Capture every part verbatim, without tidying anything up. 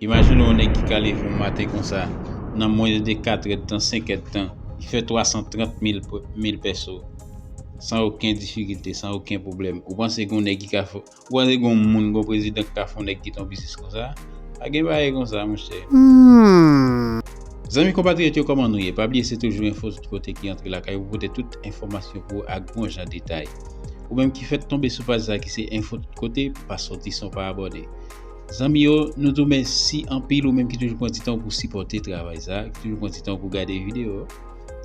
Imajine yon nèg ki ka leve yon maten konsa, nan mwens de kat èdtan, senk èdtan, li fè twa san trant mil, mil pèso, san okenn difikilte, san okenn pwoblèm. Ou panse gen yon nèg ki ka fè, ou panse gen yon moun, gen yon prezidan ki ka fè yon nèg kite yon biznis konsa? Pa gen bagay konsa, monchè. Zanmi konpatriyòt yo, kòman nou ye? Pa bliye, se toujou enfo tout kote ki antre lakay ou pote tout enfòmasyon pou ou ak bon jan detay. Ou menm ki fèk tonbe sou paj sa ki se enfo tout kote, pa soti san w pa abòne. Zanmi yo, nou di w mèsi anpil, ou menm ki toujou pran ti tan pou sipòte travay sa, ki toujou pran ti tan pou gade videyo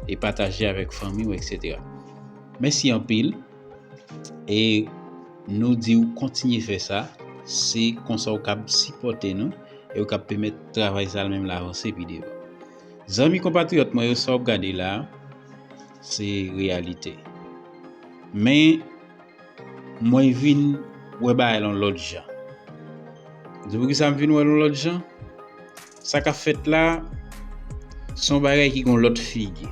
e pataje avèk fanmi w, etsetera. Mèsi anpil. E nou di w kontinye fè sa, se konsa w kab sipòte nou e w kab pèmèt travay sa l menm l avanse pi devan. Zanmi konpatriyòt mwen yo, sa w ap gade la, se reyalite. Men, mwen vin wè bagay lan lòt jan. Di poukisa m vin wè l yon lòt jan? Sa k ap fèt la, se yon bagay ki gen yon lòt figi.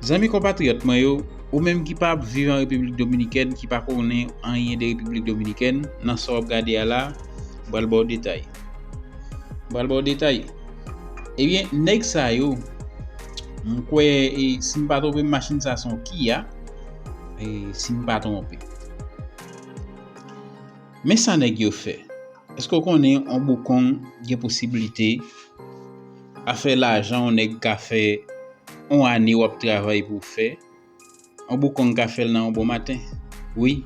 Zanmi konpatriyòt mwen yo, ou menm ki pa ap viv an Repiblik Dominikèn, ki pa konnen anyen de Repiblik Dominikèn, nan sa w ap gade a la, m pral ba w detay. M pral ba w detay. Ebyen, nèg sa yo, m kwè, e, si m pa twonpe m, machin sa se yon Kia, e, si m pa twonpe. Men sa nèg yo fè. Èske w konnen yon boukong gen posiblite a fè lajan yon nèg ka fè yon ane w ap travay pou w fè? Yon boukong ka fè l nan yon bon maten. Wi.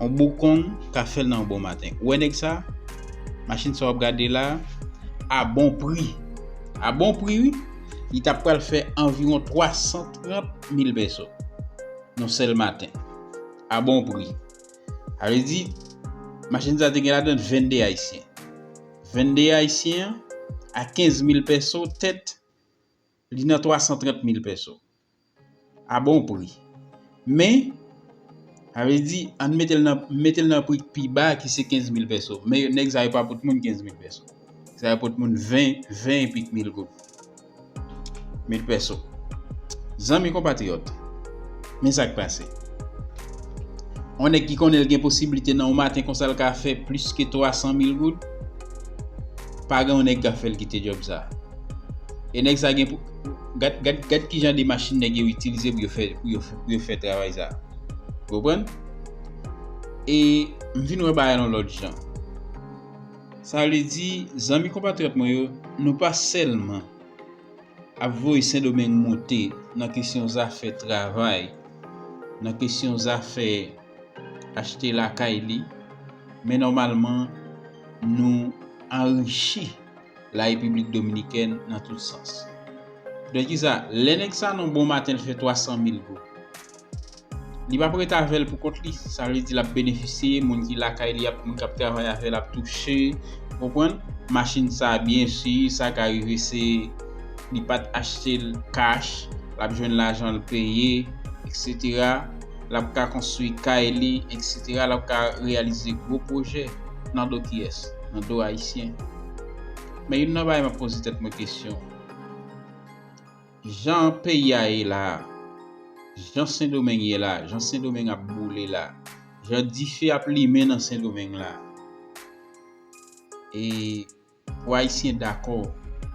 Yon boukong ka fè l nan yon bon maten. Ou wè nèg sa? Machin sa w ap gade la, a bon pri. A bon pri, wi. Li t ap pral fè anviwon twa san trant mil pèso nan sèl maten. A bon pri. Sa vle di, machin sa te gen ladan vennde ayisyen. Vennde ayisyen an, a kenz mil pèso tèt, li nan twa san trant mil pèso. A bon pri. Men, sa vle di, ann mete l nan, mete l nan pri k pi ba ki se kenz mil pèso. Men nèg sa yo pa pou tout moun kenz mil pèso. Sa yo pou tout moun ven, ven epik mil goud. Mil pèso. Zanmi konpatriyòt, men sa k pase. Yon nèg ki konnen l gen posiblite nan yon maten konsa l ka fè plis ke twa san mil goud, pa gen yon nèg k ap fè l kite djòb sa. E nèg sa gen pou, gad, gad, gad ki jan de machin nèg yo itilize pou yo fè, pou yo fè, pou yo fè travay sa. Ou konprann? E m vin wè bagay lan lòt jan. Sa vle di, zanmi konpatriyòt mwen yo, nou pa sèlman ap voye Sendomeng moute nan kesyon zafè travay, nan kesyon zafè achte lakay li, men nòmalman, nou anrichi la Repiblik Dominikèn nan tout sans. Poutèt ki sa, lè nèg sa nan yon bon maten, l fè twa san mil goud. Li p ap ret avè l pou kont li. Sa vle di l ap benefisye, moun ki lakay li ap, moun k ap travay avè l ap touche. Ou konprann? Machin sa, byen si, sa ka rive se li pa t achte l kach, l ap jwenn lajan l peye, etsetera. L ap ka konstwi kay li, etsetera. L ap ka reyalize gwo pwojè nan do kiyès? Nan do ayisyen. Men youn nan bagay m ap poze tèt mwen kesyon. Jan peyi a ye la, jan Sendomeng ye la, jan Sendomeng ap boule la, jan dife ap limen nan Sendomeng la. E pou Ayisyen dakò,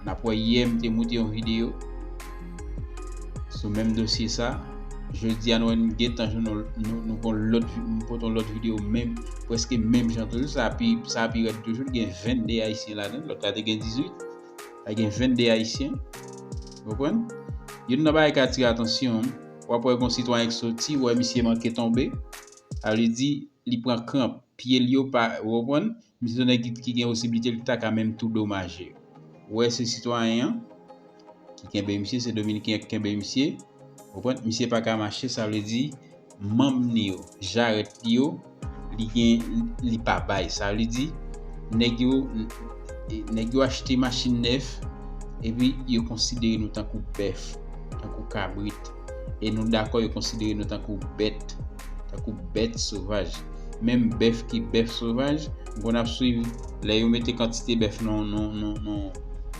n ap wè yè m te moute yon videyo sou menm dosye sa. Jodi a nou wè n gentan jwenn yon, nou, nou gon lòt vi-, m pote yon lòt videyo menm, prèske menm jan toujou, sa pi, sa pi rèd toujou, gen vennde Ayisyen ladan l, lòt la te gen dizuit. Sa gen vennde Ayisyen. Ou konprann? Youn nan bagay k atire atansyon m, w ap wè gon sitwayen k soti, ou wè misye manke tonbe. Sa vle di, li pran kranp, pye l yo pa, ou konprann? Misye se yon nèg ki, ki gen posiblite li ta ka menm tou domaje. Ou wè se sitwayen an ki kenbe misye, se Dominiken an ki kenbe misye. Ou konprann? Misye pa ka mache, sa vle di, manm li yo, jarèt li yo, li gen, li pa bay. Sa vle di, nèg yo, nèg yo achte machin nèf, epi yo konsidere nou tankou bèf, tankou kabrit. E nou dakò yo konsidere nou tankou bèt, tankou bèt sovaj. Menm bèf ki bèf sovaj, m konn ap swiv lè yo mete kantite bèf nan, nan, nan, nan,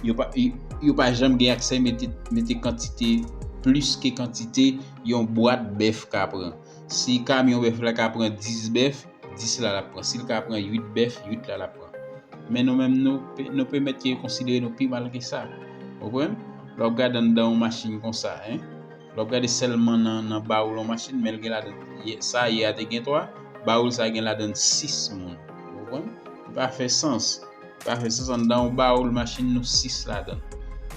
yo pa, yo, yo pa janm gen aksè mete, mete kantite plis ke kantite yon bwat bèf ka pran. Si kamyon bèf la ka pran dis bèf, dis la l ap pran. Si l ka pran uit bèf, uit la l ap pran. Men nou menm, nou, nou pèmèt ke yo konsidere nou pi mal ke sa. Ou konprann? Lè w ap gade anndan yon machin konsa, en, lè w ap gade sèlman nan, nan bawoul yon machin, men l gen ladan, sa yè a te gen twa, bawoul sa gen ladan sis moun. Ou konprann? Li pa fè sans. Li pa fè sans, anndan yon bawoul machin, nou sis ladan.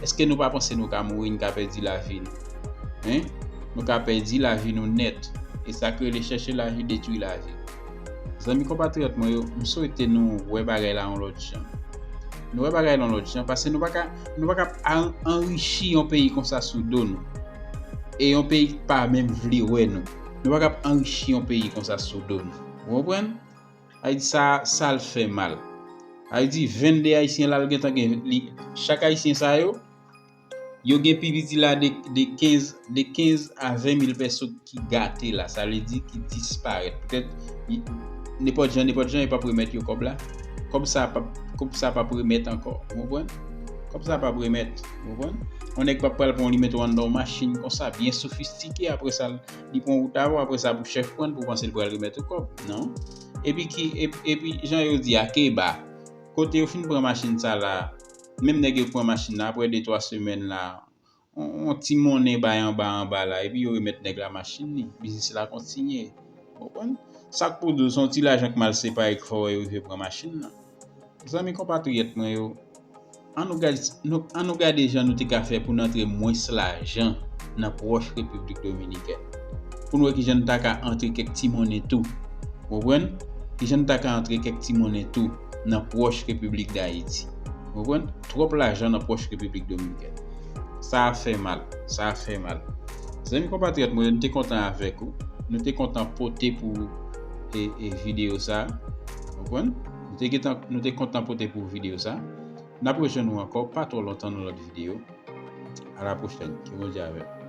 Èske nou pa panse nou ka mouri, nou ka pèdi lavi nou? Hein? Nou ka pèdi lavi nou nèt. E sa k rele chèche lavi, detwi lavi. Zanmi konpatriyòt mwen yo, m swete nou wè bagay la yon lòt jan. Nou wè bagay la yon lòt jan, paske nou pa ka, nou pa ka an-, anrichi yon peyi konsa sou do nou. E yon peyi ki pa menm vle wè nou. Nou pa ka anrichi yon peyi konsa sou do nou. Ou konprann? Ayiti sa, sa l fè mal. Ayiti, vennde Ayisyen la, l gentan gen, li, chak Ayisyen sa yo, yo gen pi piti la de, de kenz, de kenz a ven mil pèso ki gate la, sa vle di ki disparèt. Petèt, y-, nenpòt jan, nenpòt jan, yo p ap remèt yo kòb la. Kòb sa p ap, kòb sa p ap remèt ankò, ou konprann? Kòb sa p ap remèt, ou konprann? Yon nèg p ap pral pran w, li mete w anndan yon machin konsa, byen sofistike, apre sa, li pran wout avè w, apre sa, pou chèf pran l, pou panse l pral remèt ou kòb, non? Epi ki, ep-, epi, jan yo di a, keba, kote yo fin pran machin sa la, menm nèg yo k pran machin la, apre de twa semèn la, on, on ti monnen bay anba anba la, epi yo remèt nèg la machin li, biznis la kontinye. Ou konprann? Sa k pou di w, se yon ti lajan k mal separe k fè w wè yo rive pran machin nan. Zanmi konpatriyòt mwen yo, an nou gade, nou, an nou gade jan nou te ka fè pou n antre mwens lajan nan pwòch Repiblik Dominikèn. Pou n wè kijan n ta ka antre kèk ti monnen tou. Ou konprann? Kijan n ta ka antre kèk ti monnen tou nan pwòch Repiblik Dayiti. Ou konprann? Twòp lajan nan pwòch Repiblik Dominikèn. Sa a fè mal. Sa a fè mal. Zanmi konpatriyòt mwen, nou te kontan avèk ou. Nou te kontan pote pou ou, e, e videyo sa. Ou konprann? Nou te gentan, nou te kontan pote pou ou videyo sa. N ap rejwenn ou ankò, pa twò lontan nan lòt videyo. A la pwochèn. Ke Bondye avè w.